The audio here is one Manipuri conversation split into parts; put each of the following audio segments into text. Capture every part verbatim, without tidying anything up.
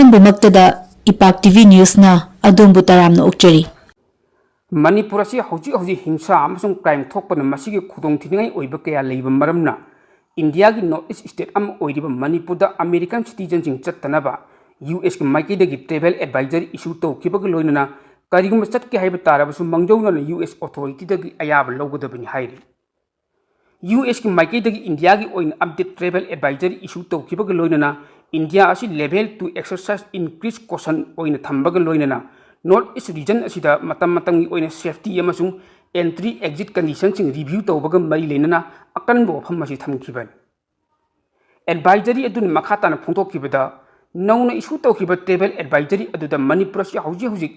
ꯑꯍꯥꯟꯕꯃꯛꯇꯗ ꯏꯄꯥꯛ ꯇꯤ ꯚꯤ ꯅ꯭ꯌꯨꯁꯅ ꯑꯗꯣꯝꯕꯨ ꯇꯔꯥꯝꯅ ꯑꯣꯛꯆꯔꯤ꯫ ꯃꯅꯤꯄꯨꯔ ꯑꯁꯤ ꯍꯧꯖꯤꯛ ꯍꯧꯖꯤꯛ ꯍꯤꯡꯁꯥ ꯑꯃꯁꯨꯡ ꯀ꯭ꯔꯥꯏꯝ ꯊꯣꯛꯄꯅ ꯃꯁꯤꯒꯤ ꯈꯨꯗꯣꯡꯊꯤꯅꯤꯡꯉꯥꯏ ꯑꯣꯏꯕ ꯀꯌꯥ ꯂꯩꯕ ꯃꯔꯝꯅ ꯏꯟꯗꯤꯌꯥꯒꯤ ꯅꯣꯔꯠ ꯏꯁ ꯁ꯭ꯇꯦꯠ ꯑꯃ ꯑꯣꯏꯔꯤꯕ ꯃꯅꯤꯄꯨꯔꯗ ꯑꯃꯦꯔꯤꯀꯟ ꯁꯤꯇꯤꯖꯟꯁꯤꯡ ꯆꯠꯇꯅꯕ ꯌꯨ ꯑꯦꯁꯀꯤ ꯃꯥꯏꯀꯩꯗꯒꯤ ꯇ꯭ꯔꯦꯚꯦꯜ ꯑꯦꯗꯚꯥꯏꯖꯔꯤ ꯏꯁꯨ ꯇꯧꯈꯤꯕꯒ ꯂꯣꯏꯅꯅ ꯀꯔꯤꯒꯨꯝꯕ ꯆꯠꯀꯦ ꯍꯥꯏꯕ ꯇꯥꯔꯕꯁꯨ ꯃꯥꯡꯖꯧꯅꯅ ꯌꯨ ꯑꯦꯁ ꯑꯣꯊꯣꯔꯤꯇꯤꯗꯒꯤ ꯑꯌꯥꯕ ꯂꯧꯒꯗꯕꯅꯤ ꯍꯥꯏꯔꯤ꯫ ꯌꯨ ꯑꯦꯁꯀꯤ ꯃꯥꯏꯀꯩꯗꯒꯤ ꯏꯟꯗꯤꯌꯥꯒꯤ ꯑꯣꯏꯅ ꯑꯞꯗꯦꯠ ꯇ꯭ꯔꯦꯚꯦꯜ ꯑꯦꯗꯚꯥꯏꯖꯔꯤ ꯏꯁꯨ ꯇꯧꯈꯤꯕꯒ ꯂꯣꯏꯅꯅ ꯏꯟꯗꯤꯌꯥ ꯑꯁꯤ ꯂꯦꯚꯦꯜ ꯇꯨ ꯑꯦꯛꯁꯔꯁꯥꯏꯁ ꯏꯟꯀ꯭ꯔꯤꯖ ꯀꯣꯁꯟ ꯑꯣꯏꯅ ꯊꯝꯕꯒ ꯂꯣꯏꯅꯅ ꯅꯣꯔꯠ ꯏꯁ ꯔꯤꯖꯟ ꯑꯁꯤꯗ ꯃꯇꯝ ꯃꯇꯝꯒꯤ ꯑꯣꯏꯅ ꯁꯦꯐꯇꯤ ꯑꯃꯁꯨꯡ ꯑꯦꯟꯇ꯭ꯔꯤ ꯑꯦꯛꯖꯤꯠ ꯀꯟꯗꯤꯁꯟꯁꯤꯡ ꯔꯤꯚ꯭ꯌꯨ ꯇꯧꯕꯒ ꯃꯔꯤ ꯂꯩꯅꯅ ꯑꯀꯟꯕ ꯋꯥꯐꯝ ꯑꯁꯤ ꯊꯝꯈꯤꯕꯅꯤ꯫ ꯑꯦꯗꯚꯥꯏꯖꯔꯤ ꯑꯗꯨꯅ ꯃꯈꯥ ꯇꯥꯅ ꯐꯣꯡꯗꯣꯛꯈꯤꯕꯗ, ꯅꯧꯅ ꯏꯁꯨ ꯇꯧꯈꯤꯕ ꯇ꯭ꯔꯦꯚꯦꯜ ꯑꯦꯗꯚꯥꯏꯖꯔꯤ ꯑꯗꯨꯗ ꯃꯅꯤꯄꯨꯔ ꯑꯁꯤ ꯍꯧꯖꯤꯛ ꯍꯧꯖꯤꯛ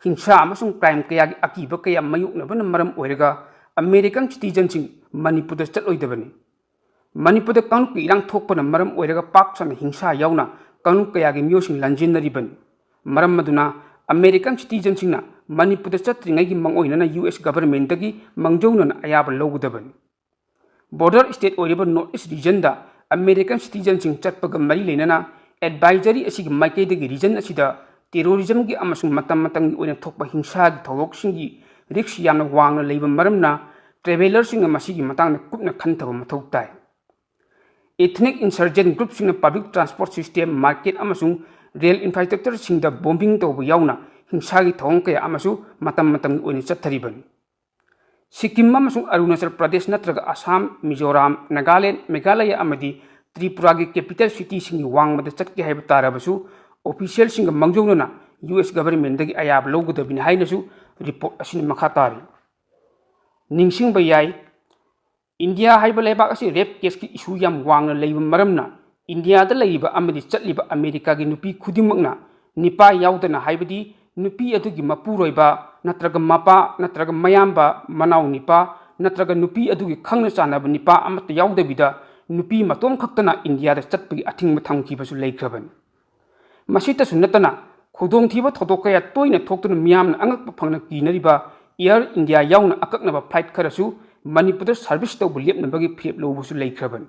ꯍꯤꯡꯁꯥ ꯑꯃꯁꯨꯡ ꯀ꯭ꯔꯥꯏꯝ ꯀꯌꯥꯒꯤ ꯑꯀꯤꯕ ꯀꯌꯥ ꯃꯥꯌꯣꯛꯅꯕꯅ ꯃꯔꯝ ꯑꯣꯏꯔꯒ ꯑꯃꯦꯔꯤꯀꯟ ꯁꯤꯇꯤꯖꯟꯁꯤꯡ ꯃꯅꯤꯄꯨꯔꯗ ꯆꯠꯂꯣꯏꯗꯕꯅꯤ꯫ ꯃꯅꯤꯄꯨꯔꯗ ꯀꯥꯡꯂꯨꯞꯀꯤ ꯏꯔꯥꯡ ꯊꯣꯛꯄꯅ ꯃꯔꯝ ꯑꯣꯏꯔꯒ ꯄꯥꯛ ꯁꯟꯅ ꯍꯤꯡꯁꯥ ꯌꯥꯎꯅ ꯀꯥꯡꯂꯨꯞ ꯀꯌꯥꯒꯤ ꯃꯤꯑꯣꯏꯁꯤꯡ ꯂꯥꯟꯖꯦꯟꯅꯔꯤꯕꯅꯤ꯫ ꯃꯔꯝ ꯑꯗꯨꯅ ꯑꯃꯦꯔꯤꯀꯟ ꯁꯤꯇꯤꯖꯟꯁꯤꯡꯅ ꯃꯅꯤꯄꯨꯔꯗ ꯆꯠꯇ꯭ꯔꯤꯉꯩꯒꯤ ꯃꯥꯡꯑꯣꯏꯅꯅ ꯌꯨ ꯑꯦꯁ ꯒꯚꯔꯟꯃꯦꯟꯠꯇꯒꯤ ꯃꯥꯡꯖꯧꯅꯅ ꯑꯌꯥꯕ ꯂꯧꯒꯗꯕꯅꯤ꯫ ꯕꯣꯔꯗꯔ ꯁ꯭ꯇꯦꯠ ꯑꯣꯏꯔꯤꯕ ꯅꯣꯔꯠ ꯏꯁ ꯔꯤꯖꯟꯗ ꯑꯃꯦꯔꯤꯀꯟ ꯁꯤꯇꯤꯖꯟꯁꯤꯡ ꯆꯠꯄꯒ ꯃꯔꯤ ꯂꯩꯅꯅ ꯑꯦꯗꯚꯥꯏꯖꯔꯤ ꯑꯁꯤꯒꯤ ꯃꯥꯏꯀꯩꯗꯒꯤ ꯔꯤꯖꯟ ꯑꯁꯤꯗ ꯇꯦꯔꯣꯔꯤꯖꯝꯒꯤ ꯑꯃꯁꯨꯡ ꯃꯇꯝ ꯃꯇꯝꯒꯤ ꯑꯣꯏꯅ ꯊꯣꯛꯄ ꯍꯤꯡꯁꯥꯒꯤ ꯊꯧꯗꯣꯛꯁꯤꯡꯒꯤ ꯔꯤꯛꯁ ꯌꯥꯝꯅ ꯋꯥꯡꯅ ꯂꯩꯕ ꯃꯔꯝꯅ ꯇ꯭ꯔꯦꯚꯦꯂꯔꯁꯤꯡꯅ ꯃꯁꯤꯒꯤ ꯃꯇꯥꯡꯗ ꯀꯨꯞꯅ ꯈꯟꯊꯕ ꯃꯊꯧ ꯇꯥꯏ꯫ ꯏꯊꯅꯤꯛ ꯏꯟꯁꯔꯖꯦꯟꯠ ꯒ꯭ꯔꯨꯞꯁꯤꯡꯅ ꯄꯕ꯭ꯂꯤꯛ ꯇ꯭ꯔꯥꯟꯁꯄꯣꯔꯠ ꯁꯤꯁꯇꯦꯝ, ꯃꯥꯔꯀꯦꯠ ꯑꯃꯁꯨꯡ ꯔꯦꯜ ꯏꯟꯐ꯭ꯔꯥꯁ꯭ꯇ꯭ꯔꯛꯆꯔꯁꯤꯡꯗ ꯕꯣꯝꯕꯤꯡ ꯇꯧꯕ ꯌꯥꯎꯅ ꯍꯤꯡꯁꯥꯒꯤ ꯊꯧꯑꯣꯡ ꯀꯌꯥ ꯑꯃꯁꯨ ꯃꯇꯝ ꯃꯇꯝꯒꯤ ꯑꯣꯏꯅ ꯆꯠꯊꯔꯤꯕꯅꯤ꯫ ꯁꯤꯛꯀꯤꯝ ꯑꯃꯁꯨꯡ ꯑꯔꯨꯅꯥꯆꯜ ꯄ꯭ꯔꯗꯦꯁ ꯅꯠꯇ꯭ꯔꯒ ꯑꯁꯥꯝ, ꯃꯤꯖꯣꯔꯥꯝ, ꯅꯥꯒꯥꯂꯦꯟ, ꯃꯦꯘꯥꯂꯌꯥ ꯑꯃꯗꯤ ꯇ꯭ꯔꯤꯄꯨꯔꯥꯒꯤ ꯀꯦꯄꯤꯇꯦꯜ ꯁꯤꯇꯤꯁꯤꯡꯒꯤ ꯋꯥꯡꯃꯗ ꯆꯠꯀꯦ ꯍꯥꯏꯕ ꯇꯥꯔꯕꯁꯨ ꯑꯣꯐꯤꯁꯤꯌꯦꯜꯁꯤꯡꯒ ꯃꯥꯡꯖꯧꯅꯅ ꯌꯨ ꯑꯦꯁ ꯒꯚꯔꯟꯃꯦꯟꯠꯇꯒꯤ ꯑꯌꯥꯕ ꯂꯧꯒꯗꯕꯅꯤ ꯍꯥꯏꯅꯁꯨ ꯔꯤꯄꯣꯔꯠ ꯑꯁꯤꯅ ꯃꯈꯥ ꯇꯥꯔꯤ꯫ ꯅꯤꯡꯁꯤꯡꯕ ꯌꯥꯏ, ꯏꯟꯗꯤꯌꯥ ꯍꯥꯏꯕ ꯂꯩꯕꯥꯛ ꯑꯁꯤ ꯔꯦꯞ ꯀꯦꯁꯀꯤ ꯏꯁꯨ ꯌꯥꯝ ꯋꯥꯡꯅ ꯂꯩꯕ ꯃꯔꯝꯅ ꯏꯟꯗꯤꯌꯥꯗ ꯂꯩꯔꯤꯕ ꯑꯃꯗꯤ ꯆꯠꯂꯤꯕ ꯑꯃꯦꯔꯤꯀꯥꯒꯤ ꯅꯨꯄꯤ ꯈꯨꯗꯤꯡꯃꯛꯅ ꯅꯤꯄꯥ ꯌꯥꯎꯗꯅ, ꯍꯥꯏꯕꯗꯤ ꯅꯨꯄꯤ ꯑꯗꯨꯒꯤ ꯃꯄꯨꯔꯣꯏꯕ ꯅꯠꯇ꯭ꯔꯒ ꯃꯄꯥ ꯅꯠꯇ꯭ꯔꯒ ꯃꯌꯥꯝꯕ, ꯃꯅꯥꯎ ꯅꯤꯄꯥ ꯅꯠꯇ꯭ꯔꯒ ꯅꯨꯄꯤ ꯑꯗꯨꯒꯤ ꯈꯪꯅ ꯆꯥꯟꯅꯕ ꯅꯤꯄꯥ ꯑꯃꯠꯇ ꯌꯥꯎꯗꯕꯤꯗ ꯅꯨꯄꯤ ꯃꯇꯣꯝ ꯈꯛꯇꯅ ꯏꯟꯗꯤꯌꯥꯗ ꯆꯠꯄꯒꯤ ꯑꯊꯤꯡꯕ ꯊꯝꯈꯤꯕꯁꯨ ꯂꯩꯈ꯭ꯔꯕꯅꯤ꯫ ꯃꯁꯤꯇꯁꯨ ꯅꯠꯇꯅ, ꯈꯨꯗꯣꯡꯊꯤꯕ ꯊꯧꯗꯣꯛ ꯀꯌꯥ ꯇꯣꯏꯅ ꯊꯣꯛꯇꯨꯅ ꯃꯤꯌꯥꯝꯅ ꯑꯉꯛꯄ ꯐꯪꯅ ꯀꯤꯅꯔꯤꯕ ꯑꯦꯌꯔ ꯏꯟꯗꯤꯌꯥ ꯌꯥꯎꯅ ꯑꯀꯛꯅꯕ ꯐ꯭ꯂꯥꯏꯠ ꯈꯔꯁꯨ ꯃꯅꯤꯄꯨꯔꯗ ꯁꯔꯚꯤꯁ ꯇꯧꯕ ꯂꯦꯞꯅꯕꯒꯤ ꯐꯤꯔꯦꯞ ꯂꯧꯕꯁꯨ ꯂꯩꯈ꯭ꯔꯕꯅꯤ꯫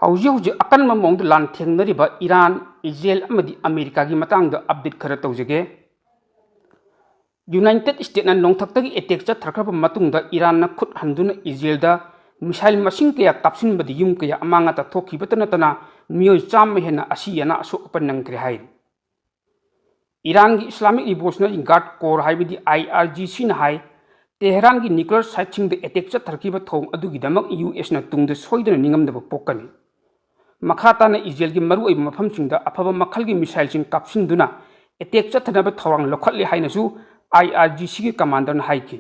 ꯍꯧꯖꯤꯛ ꯍꯧꯖꯤꯛ ꯑꯀꯟꯕ ꯃꯑꯣꯡꯗ ꯂꯥꯟ ꯊꯦꯡꯅꯔꯤꯕ ꯏꯔꯥꯟ, ꯏꯖꯔꯦꯜ ꯑꯃꯗꯤ ꯑꯃꯦꯔꯤꯀꯥꯒꯤ ꯃꯇꯥꯡꯗ ꯑꯞꯗꯦꯠ ꯈꯔ ꯇꯧꯖꯒꯦ꯫ ꯌꯨꯅꯥꯏꯇꯦꯗ ꯁ꯭ꯇꯦꯠꯅ ꯅꯣꯡꯊꯛꯇꯒꯤ ꯑꯦꯇꯦꯛ ꯆꯠꯊꯈ꯭ꯔꯕ ꯃꯇꯨꯡꯗ ꯏꯔꯥꯟꯅ ꯈꯨꯠ ꯍꯟꯗꯨꯅ ꯏꯖꯔꯦꯜꯗ ꯃꯤꯁꯥꯏꯜ ꯃꯁꯤꯡ ꯀꯌꯥ ꯀꯥꯞꯁꯤꯟꯕꯗ ꯌꯨꯝ ꯀꯌꯥ ꯑꯃꯥꯡ ꯑꯇꯥ ꯊꯣꯛꯈꯤꯕꯇ ꯅꯠꯇꯅ ꯃꯤꯑꯣꯏ ꯆꯥꯝꯃ ꯍꯦꯟꯅ ꯑꯁꯤ ꯑꯅꯥ ꯑꯁꯣꯛ ꯑꯄꯟ ꯅꯪꯈ꯭ꯔꯦ ꯍꯥꯏꯔꯤ꯫ ꯏꯔꯥꯟꯒꯤ ꯏꯁꯂꯥꯃꯤꯛ ꯔꯤꯚꯣꯂꯨꯁꯅꯔꯤ ꯒꯥꯔꯗ ꯀꯣꯔ ꯍꯥꯏꯕꯗꯤ ꯑꯥꯏ ꯑꯥꯔ ꯖꯤ ꯁꯤꯅ ꯍꯥꯏ, ꯇꯦꯍꯔꯥꯟꯒꯤ ꯅ꯭ꯌꯨꯀ꯭ꯂꯤꯌꯔ ꯁꯥꯏꯠꯁꯤꯡꯗ ꯑꯦꯇꯦꯛ ꯆꯠꯊꯔꯛꯈꯤꯕ ꯊꯧꯑꯣꯡ ꯑꯗꯨꯒꯤꯗꯃꯛ ꯌꯨ ꯑꯦꯁꯅ ꯇꯨꯡꯗ ꯁꯣꯏꯗꯅ ꯅꯤꯡꯉꯝꯗꯕ ꯄꯣꯛꯀꯅꯤ꯫ ꯃꯈꯥ ꯇꯥꯅ ꯏꯖꯔꯦꯜꯒꯤ ꯃꯔꯨꯑꯣꯏꯕ ꯃꯐꯝꯁꯤꯡꯗ ꯑꯐꯕ ꯃꯈꯜꯒꯤ ꯃꯤꯁꯥꯏꯜꯁꯤꯡ ꯀꯥꯞꯁꯤꯟꯗꯨꯅ ꯑꯦꯇꯦꯛ ꯆꯠꯊꯅꯕ ꯊꯧꯔꯥꯡ ꯂꯧꯈꯠꯂꯦ ꯍꯥꯏꯅꯁꯨ ꯑꯥꯏ ꯑꯥꯔ ꯖꯤ ꯁꯤꯒꯤ ꯀꯃꯥꯟꯗꯔꯅ ꯍꯥꯏꯈꯤ꯫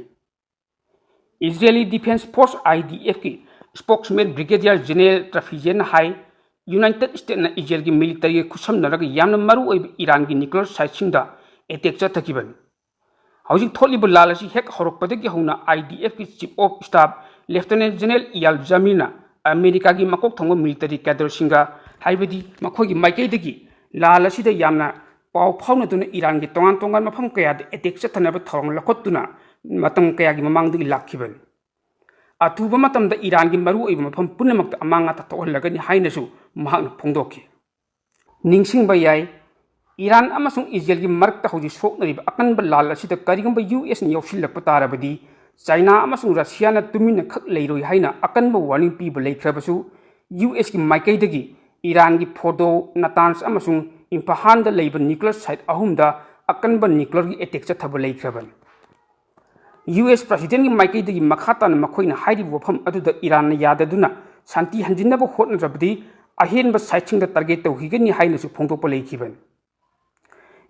Israeli defence force, I D ꯑꯦꯐꯀꯤ ꯁ꯭ꯄꯣꯛꯁꯃꯦꯟ ꯕ꯭ꯔꯤꯒꯦꯗꯤꯌꯔ ꯖꯦꯅꯔꯦꯜ ꯇ꯭ꯔꯐꯤꯖꯦꯟꯅ ꯍꯥꯏ, ꯌꯨꯅꯥꯏꯇꯦꯗ ꯁ꯭ꯇꯦꯠꯅ ꯏꯖꯔꯦꯜꯒꯤ ꯃꯤꯂꯤꯇꯔꯤꯒ ꯈꯨꯠꯁꯝꯅꯔꯒ ꯌꯥꯝꯅ ꯃꯔꯨꯑꯣꯏꯕ ꯏꯔꯥꯟꯒꯤ ꯅ꯭ꯌꯨꯀ꯭ꯂꯤꯌꯔ ꯁꯥꯏꯠꯁꯤꯡꯗ ꯑꯦꯇꯦꯛ ꯆꯠꯊꯈꯤꯕꯅꯤ꯫ ꯍꯧꯖꯤꯛ ꯊꯣꯛꯂꯤꯕ ꯂꯥꯜ ꯑꯁꯤ ꯍꯦꯛ ꯍꯧꯔꯛꯄꯗꯒꯤ ꯍꯧꯅ ꯑꯥꯏ ꯗꯤ ꯑꯦꯐꯀꯤ chief of staff lieutenant general Eyal ꯖꯃꯤꯔꯅ ꯑꯃꯦꯔꯤꯀꯥꯒꯤ ꯃꯀꯣꯛ ꯊꯣꯡꯕ ꯃꯤꯂꯤꯇꯔꯤ ꯀꯦꯗꯔꯁꯤꯡꯒ, ꯍꯥꯏꯕꯗꯤ ꯃꯈꯣꯏꯒꯤ ꯃꯥꯏꯀꯩꯗꯒꯤ ꯂꯥꯜ ꯑꯁꯤꯗ ꯌꯥꯝꯅ ꯄꯥꯎ ꯐꯥꯎꯅꯗꯨꯅ ꯏꯔꯥꯟꯒꯤ ꯇꯣꯉꯥꯟ ꯇꯣꯉꯥꯟꯕ ꯃꯐꯝ ꯀꯌꯥꯗ ꯑꯦꯇꯦꯛ ꯆꯠꯊꯅꯕ ꯊꯧꯔꯥꯡ ꯂꯧꯈꯠꯇꯨꯅ ꯃꯇꯝ ꯀꯌꯥꯒꯤ ꯃꯃꯥꯡꯗꯒꯤ ꯂꯥꯛꯈꯤꯕꯅꯤ꯫ ꯑꯊꯨꯕ ꯃꯇꯝꯗ ꯏꯔꯥꯟꯒꯤ ꯃꯔꯨꯑꯣꯏꯕ ꯃꯐꯝ ꯄꯨꯝꯅꯃꯛꯇ ꯑꯃꯥꯡ ꯑꯇꯥ ꯊꯣꯛꯍꯜꯂꯒꯅꯤ ꯍꯥꯏꯅꯁꯨ ꯃꯍꯥꯛꯅ ꯐꯣꯡꯗꯣꯛꯈꯤ꯫ ꯅꯤꯡꯁꯤꯡꯕ ꯌꯥꯏ, ꯏꯔꯥꯟ ꯑꯃꯁꯨꯡ ꯏꯖꯔꯦꯜꯒꯤ ꯃꯔꯛꯇ ꯍꯧꯖꯤꯛ ꯁꯣꯛꯅꯔꯤꯕ ꯑꯀꯟꯕ ꯂꯥꯜ ꯑꯁꯤꯗ ꯀꯔꯤꯒꯨꯝꯕ ꯌꯨ ꯑꯦꯁꯅ ꯌꯥꯎꯁꯤꯜꯂꯛꯄ ꯇꯥꯔꯕꯗꯤ ꯆꯥꯏꯅꯥ ꯑꯃꯁꯨꯡ ꯔꯁꯤꯌꯥꯅ ꯇꯨꯃꯤꯟꯅ ꯈꯛ ꯂꯩꯔꯣꯏ ꯍꯥꯏꯅ ꯑꯀꯟꯕ ꯋꯥꯔꯅꯤꯡ ꯄꯤꯕ ꯂꯩꯈ꯭ꯔꯕꯁꯨ, ꯌꯨ ꯑꯦꯁꯀꯤ ꯃꯥꯏꯀꯩꯗꯒꯤ ꯏꯔꯥꯟꯒꯤ ꯐꯣꯔꯗꯣ, ꯅꯇꯥꯟꯁ ꯑꯃꯁꯨꯡ ꯏꯝꯐꯥꯍꯥꯟꯗ ꯂꯩꯕ ꯅ꯭ꯌꯨꯀ꯭ꯂꯤꯌꯔ ꯁꯥꯏꯠ ꯑꯍꯨꯝꯗ ꯑꯀꯟꯕ ꯅ꯭ꯌꯨꯀ꯭ꯂꯤꯌꯔꯒꯤ ꯑꯦꯇꯦꯛ ꯆꯠꯊꯕ ꯂꯩꯈ꯭ꯔꯕꯅꯤ꯫ ꯌꯨ ꯑꯦꯁ ꯄ꯭ꯔꯁꯤꯗꯦꯟꯒꯤ ꯃꯥꯏꯀꯩꯗꯒꯤ ꯃꯈꯥ ꯇꯥꯅ ꯃꯈꯣꯏꯅ ꯍꯥꯏꯔꯤꯕ ꯋꯥꯐꯝ ꯑꯗꯨꯗ ꯏꯔꯥꯟꯅ ꯌꯥꯗꯗꯨꯅ ꯁꯥꯟꯇꯤ ꯍꯟꯖꯤꯟꯅꯕ ꯍꯣꯠꯅꯗ꯭ꯔꯕꯗꯤ ꯑꯍꯦꯟꯕ ꯁꯥꯏꯠꯁꯤꯡꯗ ꯇꯥꯔꯒꯦꯠ ꯇꯧꯈꯤꯒꯅꯤ ꯍꯥꯏꯅꯁꯨ ꯐꯣꯡꯗꯣꯛꯄ ꯂꯩꯈꯤꯕꯅꯤ꯫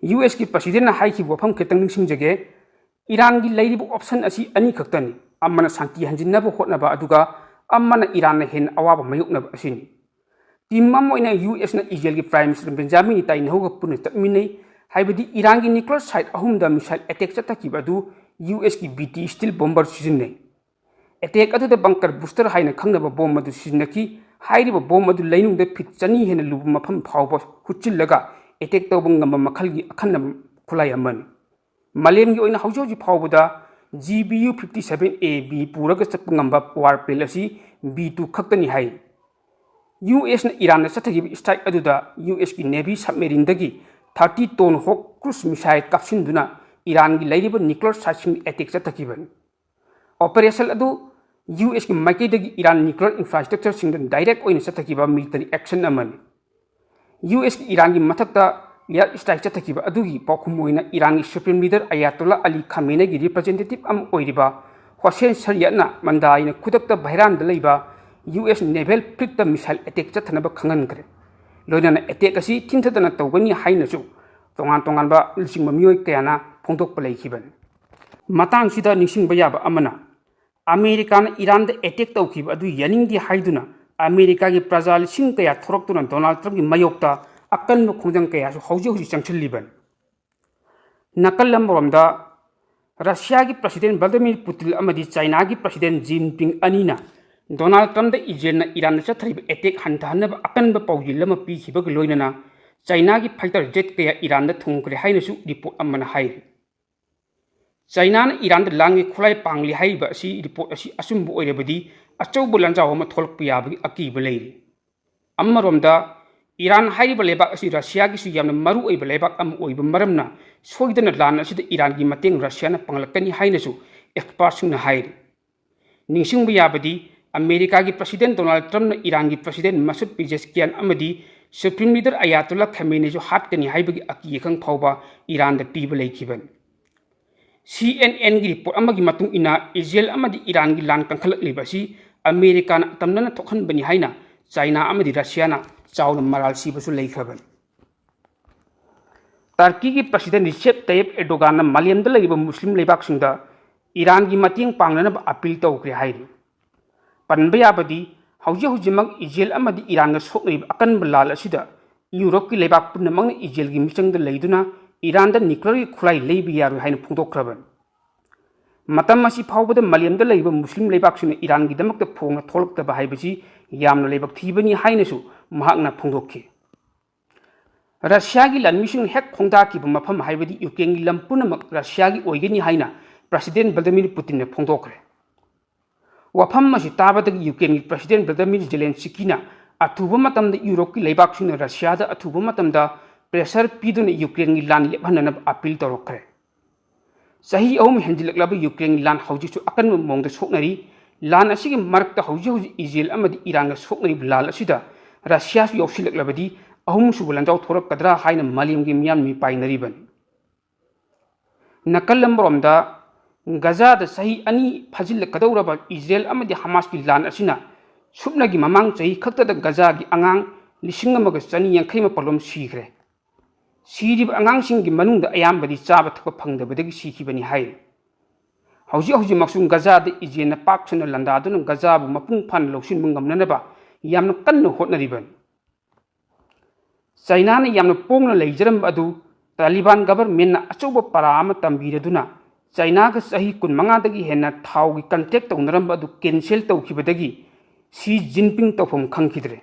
ꯌꯨ ꯑꯦꯁꯀꯤ ꯄ꯭ꯔꯁꯤꯗꯦꯟꯅ ꯍꯥꯏꯈꯤꯕ ꯋꯥꯐꯝ ꯈꯤꯇꯪ ꯅꯤꯡꯁꯤꯡꯖꯒꯦ, ꯏꯔꯥꯟꯒꯤ ꯂꯩꯔꯤꯕ ꯑꯣꯞꯁꯟ ꯑꯁꯤ ꯑꯅꯤꯈꯛꯇꯅꯤ, ꯑꯃꯅ ꯁꯥꯟꯇꯤ ꯍꯟꯖꯤꯟꯅꯕ ꯍꯣꯠꯅꯕ, ꯑꯗꯨꯒ ꯑꯃꯅ ꯏꯔꯥꯟꯅ ꯍꯦꯟꯅ ꯑꯋꯥꯕ ꯃꯥꯌꯣꯛꯅꯕ ꯑꯁꯤꯅꯤ꯫ ꯇꯤꯝ ꯑꯃ ꯑꯣꯏꯅ ꯌꯨ ꯑꯦꯁꯅ ꯏꯖꯔꯦꯜꯒꯤ ꯄ꯭ꯔꯥꯏꯝ ꯃꯤꯅꯤꯁꯇꯔ ꯕꯦꯟꯖꯥꯃꯤꯟ ꯅꯦꯇꯥꯟꯌꯥꯍꯨꯒ ꯄꯨꯟꯅ ꯆꯠꯃꯤꯟꯅꯩ, ꯍꯥꯏꯕꯗꯤ ꯏꯔꯥꯟꯒꯤ ꯅ꯭ꯌꯨꯀ꯭ꯂꯤꯌꯔ ꯁꯥꯏꯠ ꯑꯍꯨꯝꯗ ꯃꯤꯁꯥꯏꯜ ꯑꯦꯇꯦꯛ ꯆꯠꯊꯈꯤꯕ ꯑꯗꯨ ꯌꯨ ꯑꯦꯁꯀꯤ ꯕꯤ ꯇꯤ ꯁ꯭ꯇꯤꯜ ꯕꯣꯝꯕꯔ ꯁꯤꯖꯤꯟꯅꯩ꯫ ꯑꯦꯇꯦꯛ ꯑꯗꯨꯗ ꯕꯪꯀꯔ ꯕꯨꯁꯇꯔ ꯍꯥꯏꯅ ꯈꯪꯅꯕ ꯕꯣꯝ ꯑꯗꯨ ꯁꯤꯖꯤꯟꯅꯈꯤ꯫ ꯍꯥꯏꯔꯤꯕ ꯕꯣꯝ ꯑꯗꯨ ꯂꯩꯅꯨꯡꯗ ꯐꯤꯠ ꯆꯅꯤ ꯍꯦꯟꯅ ꯂꯨꯕ ꯃꯐꯝ ꯐꯥꯎꯕ ꯍꯨꯠꯆꯤꯜꯂꯒ ꯑꯦꯇꯦꯛ ꯇꯧꯕ ꯉꯝꯕ ꯃꯈꯜꯒꯤ ꯑꯈꯟꯅꯕ ꯈꯨꯠꯂꯥꯏ ꯑꯃꯅꯤ꯫ ꯃꯥꯂꯦꯝꯒꯤ ꯑꯣꯏꯅ ꯍꯧꯖꯤꯛ ꯍꯧꯖꯤꯛ ꯐꯥꯎꯕꯗ G B U fifty seven A B ꯄꯨꯔꯒ ꯆꯠꯄ ꯉꯝꯕ ꯋꯥꯔ ꯄ꯭ꯂꯦꯟ ꯑꯁꯤ ꯕꯤ ꯇꯨ ꯈꯛꯇꯅꯤ ꯍꯥꯏ꯫ ꯌꯨ ꯑꯦꯁꯅ ꯏꯔꯥꯟꯗ ꯆꯠꯊꯈꯤꯕ strike ꯑꯗꯨꯗ ꯌꯨ ꯑꯦꯁꯀꯤ Navy submarineꯗꯒꯤ thirty Tomahawk cruise missile ꯀꯥꯞꯁꯤꯟꯗꯨꯅ ꯏꯔꯥꯟꯒꯤ ꯂꯩꯔꯤꯕ nuclear siteꯁꯤꯡ attack ꯆꯠꯊꯈꯤꯕꯅꯤ꯫ Operation ꯑꯗꯨ ꯌꯨ ꯑꯦꯁꯀꯤ ꯃꯥꯏꯀꯩꯗꯒꯤ ꯏꯔꯥꯟ nuclear infrastructureꯁꯤꯡꯗ direct ꯑꯣꯏꯅ ꯆꯠꯊꯈꯤꯕ military action ꯑꯃꯅꯤ꯫ ꯌꯨ ꯑꯦꯁꯀꯤ ꯏꯔꯥꯟꯒꯤ ꯃꯊꯛꯇ air strike ꯆꯠꯊꯈꯤꯕ ꯑꯗꯨꯒꯤ ꯄꯥꯎꯈꯨꯝ ꯑꯣꯏꯅ ꯏꯔꯥꯟꯒꯤ Supreme Leader Ayatollah Ali Khameneiꯒꯤ representative ꯑꯃ ꯑꯣꯏꯔꯤꯕ ꯍꯣꯁꯦꯟ ꯁꯔꯤꯌꯠꯅ ꯃꯟꯗꯥꯏꯅ ꯈꯨꯗꯛꯇ ꯚꯩꯔꯥꯟꯗ ꯂꯩꯕ ꯌꯨ ꯑꯦꯁ naval flotꯇ missile attack ꯆꯠꯊꯅꯕ ꯈꯪꯍꯟꯈ꯭ꯔꯦ꯫ ꯂꯣꯏꯅꯅ attack ꯑꯁꯤ ꯊꯤꯟꯊꯗꯅ ꯇꯧꯒꯅꯤ ꯍꯥꯏꯅꯁꯨ ꯇꯣꯉꯥꯟ ꯇꯣꯉꯥꯟꯕ ꯂꯨꯆꯤꯡꯕ ꯃꯤꯑꯣꯏ ꯀꯌꯥꯅ ꯐꯣꯡꯗꯣꯛꯄ ꯂꯩꯈꯤꯕꯅꯤ꯫ ꯃꯇꯥꯡꯁꯤꯗ ꯅꯤꯡꯁꯤꯡꯕ ꯌꯥꯕ ꯑꯃꯅ, ꯑꯃꯦꯔꯤꯀꯥꯅ ꯏꯔꯥꯟꯗ attack ꯇꯧꯈꯤꯕ ꯑꯗꯨ ꯌꯥꯅꯤꯡꯗꯦ ꯍꯥꯏꯗꯨꯅ ꯑꯃꯦꯔꯤꯀꯥꯒꯤ ꯄ꯭ꯔꯖꯥ ꯂꯤꯁꯤꯡ ꯀꯌꯥ ꯊꯣꯔꯛꯇꯨꯅ ꯗꯣꯅꯥꯜꯗ ꯇ꯭ꯔꯝꯞꯀꯤ ꯃꯥꯌꯣꯛꯇ ꯑꯀꯟꯕ ꯈꯣꯡꯖꯪ ꯀꯌꯥꯁꯨ ꯍꯧꯖꯤꯛ ꯍꯧꯖꯤꯛ ꯆꯪꯁꯤꯜꯂꯤꯕꯅꯤ꯫ ꯅꯥꯀꯜ ꯑꯃꯔꯣꯝꯗ, ꯔꯁꯤꯌꯥꯒꯤ President Vladimir Putin ꯑꯃꯗꯤ ꯆꯥꯏꯅꯥꯒꯤ President Xi Jinping ꯑꯅꯤꯅ ꯗꯣꯅꯥꯜꯗ ꯇ꯭ꯔꯝꯞꯇ ꯏꯖꯔꯦꯜꯅ ꯏꯔꯥꯟꯗ ꯆꯠꯊꯔꯤꯕ attack ꯍꯟꯊꯍꯟꯅꯕ ꯑꯀꯟꯕ ꯄꯥꯎꯖꯦꯜ ꯑꯃ ꯄꯤꯈꯤꯕꯒ ꯂꯣꯏꯅꯅ ꯆꯥꯏꯅꯥꯒꯤ fighter jet ꯀꯌꯥ ꯏꯔꯥꯟꯗ ꯊꯨꯡꯈ꯭ꯔꯦ ꯍꯥꯏꯅꯁꯨ report ꯑꯃꯅ ꯍꯥꯏꯔꯤ꯫ ꯆꯥꯏꯅꯥꯅ ꯏꯔꯥꯟꯗ ꯂꯥꯟꯒꯤ ꯈꯨꯠꯂꯥꯏ ꯄꯥꯡꯂꯤ ꯍꯥꯏꯔꯤꯕ ꯑꯁꯤ, report ꯑꯁꯤ ꯑꯆꯨꯝꯕ ꯑꯣꯏꯔꯕꯗꯤ ꯑꯆꯧꯕ ꯂꯥꯟꯖꯥꯎ ꯑꯃ ꯊꯣꯛꯂꯛꯄ ꯌꯥꯕꯒꯤ ꯑꯀꯤꯕ ꯂꯩꯔꯤ꯫ ꯑꯃꯔꯣꯝꯗ, ꯏꯔꯥꯟ ꯍꯥꯏꯔꯤꯕ ꯂꯩꯕꯥꯛ ꯑꯁꯤ ꯔꯁꯤꯌꯥꯒꯤꯁꯨ ꯌꯥꯝꯅ ꯃꯔꯨ ꯑꯣꯏꯕ ꯂꯩꯕꯥꯛ ꯑꯃ ꯑꯣꯏꯕ ꯃꯔꯝꯅ ꯁꯣꯏꯗꯅ ꯂꯥꯟ ꯑꯁꯤꯗ ꯏꯔꯥꯟꯒꯤ ꯃꯇꯦꯡ ꯔꯁꯤꯌꯥꯅ ꯄꯥꯡꯂꯛꯀꯅꯤ ꯍꯥꯏꯅꯁꯨ expertꯁꯤꯡꯅ ꯍꯥꯏꯔꯤ꯫ ꯅꯤꯡꯁꯤꯡꯕ ꯌꯥꯕꯗꯤ, ꯑꯃꯦꯔꯤꯀꯥꯒꯤ President ꯗꯣꯅꯥꯜꯗ ꯇ꯭ꯔꯝꯞꯅ ꯏꯔꯥꯟꯒꯤ President ꯃꯁꯨꯗ ꯄꯤꯖꯦꯁꯀꯤꯌꯥꯟ ꯑꯃꯗꯤ Supreme Leader ꯑꯌꯥꯇꯣꯜꯂꯥ ꯈꯃꯦꯅꯤꯁꯨ ꯍꯥꯠꯀꯅꯤ ꯍꯥꯏꯕꯒꯤ ꯑꯀꯤ ꯑꯈꯪ ꯐꯥꯎꯕ ꯏꯔꯥꯟꯗ ꯄꯤꯕ ꯂꯩꯈꯤꯕꯅꯤ꯫ ꯁꯤ ꯑꯦꯟ ꯑꯦꯟꯒꯤ report ꯑꯃꯒꯤ ꯃꯇꯨꯡ ꯏꯟꯅ, ꯏꯖꯔꯦꯜ ꯑꯃꯗꯤ ꯏꯔꯥꯟꯒꯤ ꯂꯥꯟ ꯀꯟꯈꯠꯂꯛꯂꯤꯕ ꯑꯁꯤ ꯑꯃꯦꯔꯤꯀꯥꯅ ꯑꯇꯝꯅꯅ ꯊꯣꯛꯍꯟꯕꯅꯤ ꯍꯥꯏꯅ ꯆꯥꯏꯅꯥ ꯑꯃꯗꯤ ꯔꯁꯤꯌꯥꯅ ꯆꯥꯎꯅ ꯃꯔꯥꯜ ꯁꯤꯕꯁꯨ ꯂꯩꯈ꯭ꯔꯕꯅꯤ꯫ ꯇꯔꯀꯤꯒꯤ President ꯔꯤꯁꯦꯞ ꯇꯌꯦꯞ ꯑꯦꯔꯗꯣꯒꯥꯟꯅ ꯃꯥꯂꯦꯝꯗ ꯂꯩꯔꯤꯕ ꯃꯨꯁꯂꯤꯝ ꯂꯩꯕꯥꯛꯁꯤꯡꯗ ꯏꯔꯥꯟꯒꯤ ꯃꯇꯦꯡ ꯄꯥꯡꯅꯅꯕ appeal ꯇꯧꯈ꯭ꯔꯦ ꯍꯥꯏꯔꯤ꯫ ꯄꯟꯕ ꯌꯥꯕꯗꯤ, ꯍꯧꯖꯤꯛ ꯍꯧꯖꯤꯛꯃꯛ ꯏꯖꯔꯦꯜ ꯑꯃꯗꯤ ꯏꯔꯥꯟꯒ ꯁꯣꯛꯅꯔꯤꯕ ꯑꯀꯟꯕ ꯂꯥꯜ ꯑꯁꯤꯗ ꯌꯨꯔꯣꯞꯀꯤ ꯂꯩꯕꯥꯛ ꯄꯨꯝꯅꯃꯛꯅ ꯏꯖꯔꯦꯜꯒꯤ ꯃꯤꯆꯪꯗ ꯂꯩꯗꯨꯅ ꯏꯔꯥꯟꯗ nuclearꯒꯤ ꯈꯨꯠꯂꯥꯏ ꯂꯩꯕ ꯌꯥꯔꯣꯏ ꯍꯥꯏꯅ ꯐꯣꯡꯗꯣꯛꯈ꯭ꯔꯕꯅꯤ꯫ ꯃꯇꯝ ꯑꯁꯤ ꯐꯥꯎꯕꯗ ꯃꯥꯂꯦꯝꯗ ꯂꯩꯔꯤꯕ ꯃꯨꯁꯂꯤꯝ ꯂꯩꯕꯥꯛꯁꯤꯡꯅ ꯏꯔꯥꯟꯒꯤꯗꯃꯛꯇ ꯐꯣꯡꯅ ꯊꯣꯛꯂꯛꯇꯕ ꯍꯥꯏꯕꯁꯤ ꯌꯥꯝꯅ ꯂꯥꯏꯕꯛ ꯊꯤꯕꯅꯤ ꯍꯥꯏꯅꯁꯨ ꯃꯍꯥꯛꯅ ꯐꯣꯡꯗꯣꯛꯈꯤ꯫ ꯔꯁꯤꯌꯥꯒꯤ ꯂꯥꯟꯃꯤꯁꯤꯡꯅ ꯍꯦꯛ ꯈꯣꯡꯗꯥꯈꯤꯕ ꯃꯐꯝ ꯍꯥꯏꯕꯗꯤ ꯌꯨꯀ꯭ꯔꯦꯟꯒꯤ ꯂꯝ ꯄꯨꯝꯅꯃꯛ ꯔꯁꯤꯌꯥꯒꯤ ꯑꯣꯏꯒꯅꯤ ꯍꯥꯏꯅ President ꯚ꯭ꯂꯥꯗꯤꯃꯤꯔ ꯄꯨꯇꯤꯟꯅ ꯐꯣꯡꯗꯣꯛꯈ꯭ꯔꯦ꯫ ꯋꯥꯐꯝ ꯑꯁꯤ ꯇꯥꯕꯗꯒꯤ ꯌꯨꯀ꯭ꯔꯦꯟꯒꯤ President ꯚ꯭ꯂꯥꯗꯤꯃꯤꯔ ꯖꯦꯂꯦꯟꯁꯀꯤꯅ ꯑꯊꯨꯕ ꯃꯇꯝꯗ ꯌꯨꯔꯣꯞꯀꯤ ꯂꯩꯕꯥꯛꯁꯤꯡꯅ ꯔꯁꯤꯌꯥꯗ ꯑꯊꯨꯕ ꯃꯇꯝꯗ pressure ꯄꯤꯗꯨꯅ ꯌꯨꯀ꯭ꯔꯦꯟꯒꯤ ꯂꯥꯟ ꯂꯦꯞꯍꯟꯅꯅꯕ appeal ꯇꯧꯔꯛꯈ꯭ꯔꯦ꯫ ꯆꯍꯤ ꯑꯍꯨꯝ ꯍꯦꯟꯖꯤꯜꯂꯛꯂꯕ ꯌꯨꯀ꯭ꯔꯦꯟꯒꯤ ꯂꯥꯟ ꯍꯧꯖꯤꯛꯁꯨ ꯑꯀꯟꯕ ꯃꯑꯣꯡꯗ ꯁꯣꯛꯅꯔꯤ꯫ ꯂꯥꯟ ꯑꯁꯤꯒꯤ ꯃꯔꯛꯇ ꯍꯧꯖꯤꯛ ꯍꯧꯖꯤꯛ ꯏꯖꯔꯦꯜ ꯑꯃꯗꯤ ꯏꯔꯥꯟꯒ ꯁꯣꯛꯅꯔꯤꯕ ꯂꯥꯟ ꯑꯁꯤꯗ ꯔꯁꯤꯌꯥꯁꯨ ꯌꯥꯎꯁꯤꯜꯂꯛꯂꯕꯗꯤ ꯑꯍꯨꯝꯁꯨꯕ ꯂꯥꯟꯖꯥꯎ ꯊꯣꯔꯛꯀꯗ꯭ꯔꯥ ꯍꯥꯏꯅ ꯃꯥꯂꯦꯝꯒꯤ ꯃꯤꯌꯥꯝꯅ ꯃꯤꯄꯥꯏꯅꯔꯤꯕꯅꯤ꯫ ꯅꯥꯀꯜ ꯑꯃꯔꯣꯝꯗ, ꯒꯖꯥꯗ ꯆꯍꯤ ꯑꯅꯤ ꯐꯥꯖꯤꯜꯂꯛꯀꯗꯧꯔꯕ ꯏꯖꯔꯦꯜ ꯑꯃꯗꯤ ꯍꯃꯥꯁꯀꯤ ꯂꯥꯟ ꯑꯁꯤꯅ ꯁꯨꯞꯅꯒꯤ ꯃꯃꯥꯡ ꯆꯍꯤ ꯈꯛꯇꯗ ꯒꯖꯥꯒꯤ ꯑꯉꯥꯡ ꯂꯤꯁꯤꯡ ꯑꯃꯒ ꯆꯅꯤ ꯌꯥꯡꯈꯩ ꯃꯥꯄꯜ ꯔꯣꯝ ꯁꯤꯈ꯭ꯔꯦ꯫ ꯁꯤꯔꯤꯕ ꯑꯉꯥꯡꯁꯤꯡꯒꯤ ꯃꯅꯨꯡꯗ ꯑꯌꯥꯝꯕꯗꯤ ꯆꯥꯕ ꯊꯛꯄ ꯐꯪꯗꯕꯗꯒꯤ ꯁꯤꯈꯤꯕꯅꯤ ꯍꯥꯏꯔꯤ꯫ ꯍꯧꯖꯤꯛ ꯍꯧꯖꯤꯛꯃꯛꯁꯨ ꯒꯖꯥꯗ ꯏꯖꯔꯦꯜꯅ ꯄꯥꯛ ꯁꯟꯅ ꯂꯥꯟꯗꯥꯗꯨꯅ ꯒꯖꯥꯕꯨ ꯃꯄꯨꯡ ꯐꯥꯅ ꯂꯧꯁꯤꯟꯕ ꯉꯝꯅꯅꯕ ꯌꯥꯝꯅ ꯀꯟꯅ ꯍꯣꯠꯅꯔꯤꯕꯅꯤ꯫ ꯆꯥꯏꯅꯥꯅ ꯌꯥꯝꯅ ꯄꯣꯡꯅ ꯂꯩꯖꯔꯝꯕ ꯑꯗꯨ ꯇꯥꯂꯤꯕꯥꯟ ꯒꯚꯔꯟꯃꯦꯟꯠꯅ ꯑꯆꯧꯕ ꯄꯔꯥ ꯑꯃ ꯇꯝꯕꯤꯔꯗꯨꯅ ꯆꯥꯏꯅꯥꯒ ꯆꯍꯤ ꯀꯨꯟꯃꯉꯥꯗꯒꯤ ꯍꯦꯟꯅ ꯊꯥꯎꯒꯤ ꯀꯟꯇ꯭ꯔꯦꯛ ꯇꯧꯅꯔꯝꯕ ꯑꯗꯨ ꯀꯦꯟꯁꯦꯜ ꯇꯧꯈꯤꯕꯗꯒꯤ ꯁꯤ ꯖꯤꯟꯄꯤꯡ ꯇꯧꯐꯝ ꯈꯪꯈꯤꯗ꯭ꯔꯦ꯫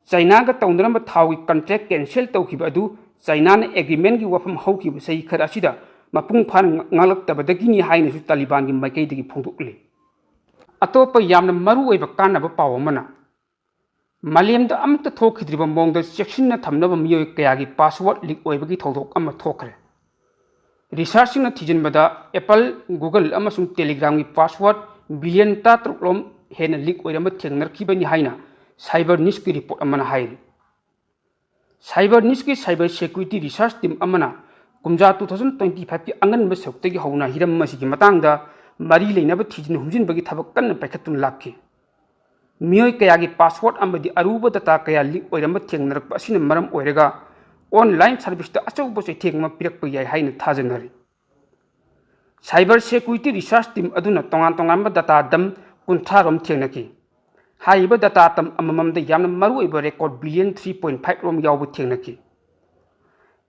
ꯆꯥꯏꯅꯥꯒ ꯇꯧꯅꯔꯝꯕ ꯊꯥꯎꯒꯤ ꯀꯟꯇ꯭ꯔꯦꯛ ꯀꯦꯟꯁꯦꯜ ꯇꯧꯈꯤꯕ ꯑꯗꯨ ꯆꯥꯏꯅꯥꯅ ꯑꯦꯒ꯭ꯔꯤꯃꯦꯟꯠꯀꯤ ꯋꯥꯐꯝ ꯍꯧꯈꯤꯕ ꯆꯍꯤ ꯈꯔ ꯑꯁꯤꯗ ꯃꯄꯨꯡ ꯐꯥꯅ ꯉꯥꯛꯂꯛꯇꯕꯗꯒꯤꯅꯤ ꯍꯥꯏꯅꯁꯨ ꯇꯥꯂꯤꯕꯥꯟꯒꯤ ꯃꯥꯏꯀꯩꯗꯒꯤ ꯐꯣꯡꯗꯣꯛꯂꯤ꯫ ꯑꯇꯣꯞꯄ ꯌꯥꯝꯅ ꯃꯔꯨꯑꯣꯏꯕ ꯀꯥꯟꯅꯕ ꯄꯥꯎ ꯑꯃꯅ, ꯃꯥꯂꯦꯝꯗ ꯑꯃꯠꯇ ꯊꯣꯛꯈꯤꯗ꯭ꯔꯤꯕ ꯃꯑꯣꯡꯗ ꯆꯦꯛꯁꯤꯟꯅ ꯊꯝꯅꯕ ꯃꯤꯑꯣꯏ ꯀꯌꯥꯒꯤ password leak ꯑꯣꯏꯕꯒꯤ ꯊꯧꯗꯣꯛ ꯑꯃ ꯊꯣꯛꯈ꯭ꯔꯦ꯫ ꯔꯤꯁꯔꯆꯁꯤꯡꯅ ꯊꯤꯖꯤꯟꯕꯗ Apple, Google ꯑꯃꯁꯨꯡ Telegramꯒꯤ password billion ꯇꯔꯥꯇꯔꯨꯛ ꯔꯣꯝ ꯍꯦꯟꯅ leak ꯑꯣꯏꯔꯝꯕ ꯊꯦꯡꯅꯔꯛꯈꯤꯕꯅꯤ ꯍꯥꯏꯅ Cyber Newsꯀꯤ report ꯑꯃꯅ ꯍꯥꯏꯔꯤ꯫ Cyber Newsꯀꯤ cyber security research team ꯑꯃꯅ ꯀꯨꯝꯖꯥ two thousand twenty fiveꯀꯤ ꯑꯉꯟꯕ ꯁꯔꯨꯛꯇꯒꯤ ꯍꯧꯅ ꯍꯤꯔꯝ ꯑꯁꯤꯒꯤ ꯃꯇꯥꯡꯗ ꯃꯔꯤ ꯂꯩꯅꯕ ꯊꯤꯖꯤꯟ ꯍꯨꯝꯖꯤꯟꯕꯒꯤ ꯊꯕꯛ ꯀꯟꯅ ꯄꯥꯏꯈꯠꯇꯨꯅ ꯂꯥꯛꯈꯤ꯫ ꯃꯤꯑꯣꯏ ꯀꯌꯥꯒꯤ password ꯑꯃꯗꯤ ꯑꯔꯨꯕ data ꯀꯌꯥ leak ꯑꯣꯏꯔꯝꯕ ꯊꯦꯡꯅꯔꯛꯄ ꯑꯁꯤꯅ ꯃꯔꯝ ꯑꯣꯏꯔꯒ online serviceꯇ ꯑꯆꯧꯕ ꯆꯩꯊꯦꯡ ꯑꯃ ꯄꯤꯔꯛꯄ ꯌꯥꯏ ꯍꯥꯏꯅ ꯊꯥꯖꯅꯔꯤ꯫ Cyber security research team ꯑꯗꯨꯅ ꯇꯣꯉꯥꯟ ꯇꯣꯉꯥꯟꯕ data dump ꯀꯨꯟꯊ꯭ꯔꯥ ꯔꯣꯝ ꯊꯦꯡꯅꯈꯤ꯫ ꯍꯥꯏꯔꯤꯕ data dump ꯑꯃꯃꯝꯗ ꯌꯥꯝꯅ ꯃꯔꯨꯑꯣꯏꯕ record billion three point five ꯔꯣꯝ ꯌꯥꯎꯕ ꯊꯦꯡꯅꯈꯤ꯫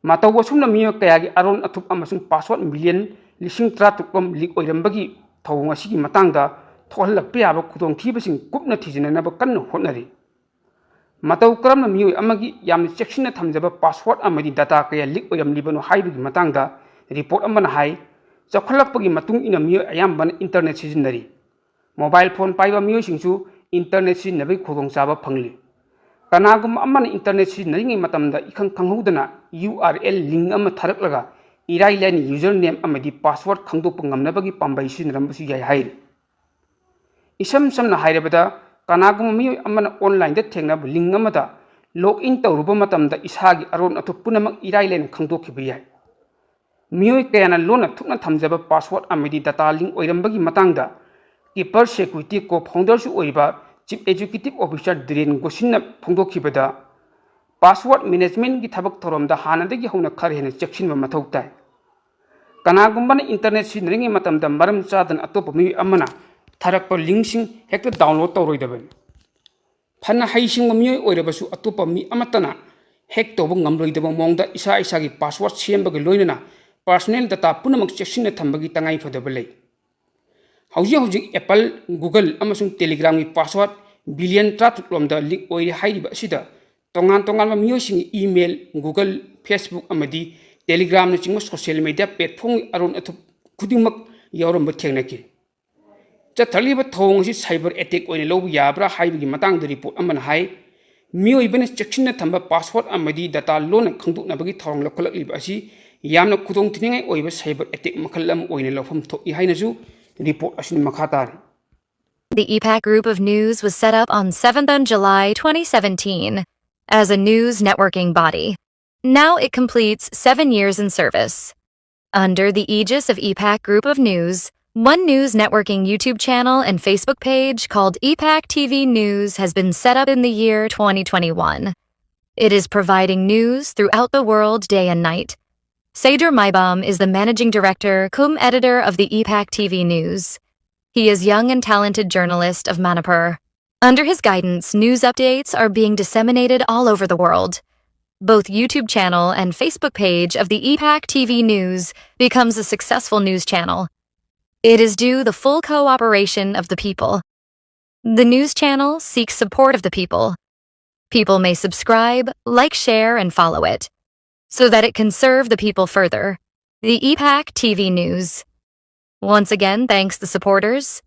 ꯃꯇꯧ ꯑꯁꯨꯝꯅ ꯃꯤꯑꯣꯏ ꯀꯌꯥꯒꯤ ꯑꯔꯣꯟ ꯑꯊꯨꯞ ꯑꯃꯁꯨꯡ password million ꯂꯤꯁꯤꯡ ꯇꯔꯥꯇꯔꯨꯛ ꯔꯣꯝ leak ꯑꯣꯏꯔꯝꯕꯒꯤ ꯊꯧꯑꯣꯡ ꯑꯁꯤꯒꯤ ꯃꯇꯥꯡꯗ ꯊꯣꯛꯍꯜꯂꯛꯄ ꯌꯥꯕ ꯈꯨꯗꯣꯡꯊꯤꯕꯁꯤꯡ ꯀꯨꯞꯅ ꯊꯤꯖꯤꯟꯅꯅꯕ ꯀꯟꯅ ꯍꯣꯠꯅꯔꯤ꯫ ꯃꯇꯧ ꯀꯔꯝꯅ ꯃꯤꯑꯣꯏ ꯑꯃꯒꯤ ꯌꯥꯝꯅ ꯆꯦꯛꯁꯤꯟꯅ ꯊꯝꯖꯕ password ꯑꯃꯗꯤ data ꯀꯌꯥ leak ꯑꯣꯏꯔꯝꯂꯤꯕꯅꯣ ꯍꯥꯏꯕꯒꯤ ꯃꯇꯥꯡꯗ report ꯑꯃꯅ ꯍꯥꯏ, ꯆꯥꯎꯈꯠꯂꯛꯄꯒꯤ ꯃꯇꯨꯡ ꯏꯟꯅ ꯃꯤꯑꯣꯏ ꯑꯌꯥꯝꯕꯅ internet ꯁꯤꯖꯤꯟꯅꯔꯤ꯫ Mobile phone ꯄꯥꯏꯕ ꯃꯤꯑꯣꯏꯁꯤꯡꯁꯨ ꯏꯟꯇꯔꯅꯦꯠ ꯁꯤꯖꯤꯟꯅꯕꯒꯤ ꯈꯨꯗꯣꯡꯆꯥꯕ ꯐꯪꯂꯤ꯫ ꯀꯅꯥꯒꯨꯝꯕ ꯑꯃꯅ ꯏꯟꯇꯔꯅꯦꯠ ꯁꯤꯖꯤꯟꯅꯔꯤꯉꯩ ꯃꯇꯝꯗ ꯏꯈꯪ ꯈꯪꯍꯧꯗꯅ ꯌꯨ ꯑꯥꯔ ꯑꯦꯜ ꯂꯤꯡ ꯑꯃ ꯊꯥꯔꯛꯂꯒ ꯏꯔꯥꯏ ꯂꯥꯏꯅ ꯌꯨꯖꯔ ꯅꯦꯝ ꯑꯃꯗꯤ ꯄꯥꯁꯋꯥꯔꯗ ꯈꯪꯗꯣꯛꯄ ꯉꯝꯅꯕꯒꯤ ꯄꯥꯝꯕꯩ ꯁꯤꯖꯤꯟꯅꯔꯝꯕꯁꯨ ꯌꯥꯏ ꯍꯥꯏꯔꯤ꯫ ꯏꯁꯝ ꯁꯝꯅ ꯍꯥꯏꯔꯕꯗ, ꯀꯅꯥꯒꯨꯝꯕ ꯃꯤꯑꯣꯏ ꯑꯃꯅ ꯑꯣꯟꯂꯥꯏꯟꯗ ꯊꯦꯡꯅꯕ ꯂꯤꯡ ꯑꯃꯗ ꯂꯣꯒ ꯏꯟ ꯇꯧꯔꯨꯕ ꯃꯇꯝꯗ ꯏꯁꯥꯒꯤ ꯑꯔꯣꯟ ꯑꯊꯨꯞ ꯄꯨꯝꯅꯃꯛ ꯏꯔꯥꯏ ꯂꯥꯏꯅ ꯈꯪꯗꯣꯛꯈꯤꯕ ꯌꯥꯏ꯫ ꯃꯤꯑꯣꯏ ꯀꯌꯥꯅ ꯂꯣꯟꯅ ꯊꯨꯞꯅ ꯊꯝꯖꯕ ꯄꯥꯁꯋꯥꯔꯗ ꯑꯃꯗꯤ ꯗꯇꯥ ꯂꯤꯡ ꯑꯣꯏꯔꯝꯕꯒꯤ ꯃꯇꯥꯡꯗ ꯀꯤꯄꯔ ꯁꯦꯀ꯭ꯌꯨꯔꯤꯇꯤ ꯀꯣ ꯐꯥꯎꯟꯗꯔꯁꯨ ꯑꯣꯏꯔꯤꯕ ꯆꯤꯐ ꯑꯦꯛꯖꯤꯀ꯭ꯌꯨꯇꯤꯚ ꯑꯣꯐꯤꯁꯥꯔ ꯗꯤꯔꯦꯟ ꯒꯣꯁꯤꯟꯅ ꯐꯣꯡꯗꯣꯛꯈꯤꯕꯗ, ꯄꯥꯁꯋꯥꯔꯗ ꯃꯦꯅꯦꯖꯃꯦꯟꯒꯤ ꯊꯕꯛ ꯊꯧꯔꯝꯗ ꯍꯥꯟꯅꯗꯒꯤ ꯍꯧꯅ ꯈꯔ ꯍꯦꯟꯅ ꯆꯦꯛꯁꯤꯟꯕ ꯃꯊꯧ ꯇꯥꯏ꯫ ꯀꯅꯥꯒꯨꯝꯕꯅ ꯏꯟꯇꯔꯅꯦꯠ ꯁꯤꯖꯤꯟꯅꯔꯤꯉꯩ ꯃꯇꯝꯗ ꯃꯔꯝ ꯆꯥꯗꯅ ꯑꯇꯣꯞꯄ ꯃꯤꯑꯣꯏ ꯑꯃꯅ ꯊꯥꯔꯛꯄ ꯂꯤꯡꯁꯤꯡ ꯍꯦꯛꯇ ꯗꯥꯎꯟꯂꯣꯗ ꯇꯧꯔꯣꯏꯗꯕꯅꯤ꯫ ꯐꯅ ꯍꯩꯁꯤꯡꯕ ꯃꯤꯑꯣꯏ ꯑꯣꯏꯔꯕꯁꯨ ꯑꯇꯣꯞꯄ ꯃꯤ ꯑꯃꯠꯇꯅ ꯍꯦꯛ ꯇꯧꯕ ꯉꯝꯂꯣꯏꯗꯕ ꯃꯑꯣꯡꯗ ꯏꯁꯥ ꯏꯁꯥꯒꯤ ꯄꯥꯁꯋꯥꯔꯗ ꯁꯦꯝꯕꯒ ꯂꯣꯏꯅꯅ ꯄꯔꯁꯣꯅꯦꯜ ꯗꯇꯥ ꯄꯨꯝꯅꯃꯛ ꯆꯦꯛꯁꯤꯟꯅ ꯊꯝꯕꯒꯤ ꯇꯉꯥꯏꯐꯗꯕ ꯂꯩ꯫ ꯍꯧꯖꯤꯛ ꯍꯧꯖꯤꯛ ꯑꯦꯄꯜ, ꯒꯨꯒꯜ ꯑꯃꯁꯨꯡ ꯇꯦꯂꯤꯒ꯭ꯔꯥꯝꯒꯤ ꯄꯥꯁꯋꯥꯔꯗ ꯕꯤꯂꯤꯌꯟ ꯇꯔꯥꯇꯔꯨꯛ ꯂꯣꯝꯗ ꯂꯤꯛ ꯑꯣꯏꯔꯦ ꯍꯥꯏꯔꯤꯕ ꯑꯁꯤꯗ ꯇꯣꯉꯥꯟ ꯇꯣꯉꯥꯟꯕ ꯃꯤꯑꯣꯏꯁꯤꯡꯒꯤ ꯏꯃꯦꯜ, ꯒꯨꯒꯜ, ꯐꯦꯁꯕꯨꯛ ꯑꯃꯗꯤ ꯇꯦꯂꯤꯒ꯭ꯔꯥꯝꯅꯆꯤꯡꯕ ꯁꯣꯁꯤꯌꯦꯜ ꯃꯤꯗꯤꯌꯥ ꯄ꯭ꯂꯦꯠꯐꯣꯝꯒꯤ ꯑꯔꯣꯟ ꯑꯊꯨꯞ ꯈꯨꯗꯤꯡꯃꯛ ꯌꯥꯎꯔꯝꯕ ꯊꯦꯡꯅꯈꯤ꯫ ꯆꯠꯊꯔꯛꯂꯤꯕ ꯊꯧꯑꯣꯡ ꯑꯁꯤ ꯁꯥꯏꯕꯔ ꯑꯦꯇꯦꯛ ꯑꯣꯏꯅ ꯂꯧꯕ ꯌꯥꯕ꯭ꯔꯥ ꯍꯥꯏꯕꯒꯤ ꯃꯇꯥꯡꯗ ꯔꯤꯄꯣꯔꯠ ꯑꯃꯅ ꯍꯥꯏ, ꯃꯤꯑꯣꯏꯕꯅ ꯆꯦꯛꯁꯤꯟꯅ ꯊꯝꯕ ꯄꯥꯁꯋꯥꯔꯗ ꯑꯃꯗꯤ ꯗꯇꯥ ꯂꯣꯟꯅ ꯈꯪꯗꯣꯛꯅꯕꯒꯤ ꯊꯧꯔꯥꯡ ꯂꯧꯈꯠꯂꯛꯂꯤꯕ ꯑꯁꯤ ꯌꯥꯝꯅ ꯈꯨꯗꯣꯡꯊꯤꯅꯤꯡꯉꯥꯏ ꯑꯣꯏꯕ ꯁꯥꯏꯕꯔ ꯑꯦꯇꯦꯛ ꯃꯈꯜ ꯑꯃ ꯑꯣꯏꯅ ꯂꯧꯐꯝ ꯊꯣꯛꯏ ꯍꯥꯏꯅꯁꯨ ꯔꯤꯄꯣꯔꯠ ꯑꯁꯤꯅ ꯃꯈꯥ ꯇꯥꯔꯤ꯫ The E PAC Group of News was set up on seventh of July twenty seventeen as a news networking body. Now it completes seven years in service. Under the aegis of E PAC Group of News, One News Networking YouTube channel and Facebook page called E PAC T V News has been set up in the year twenty twenty-one. It is providing news throughout the world day and night. Seydur Maibam is the managing director cum editor of the E PAC T V News. He is young and talented journalist of Manipur. Under his guidance, news updates are being disseminated all over the world. Both YouTube channel and Facebook page of the E PAC T V News becomes a successful news channel. It is due the full cooperation of the people. The news channel seeks support of the people. People may subscribe, like, share, and follow it so that it can serve the people further. The E PAC T V News once again thanks the supporters,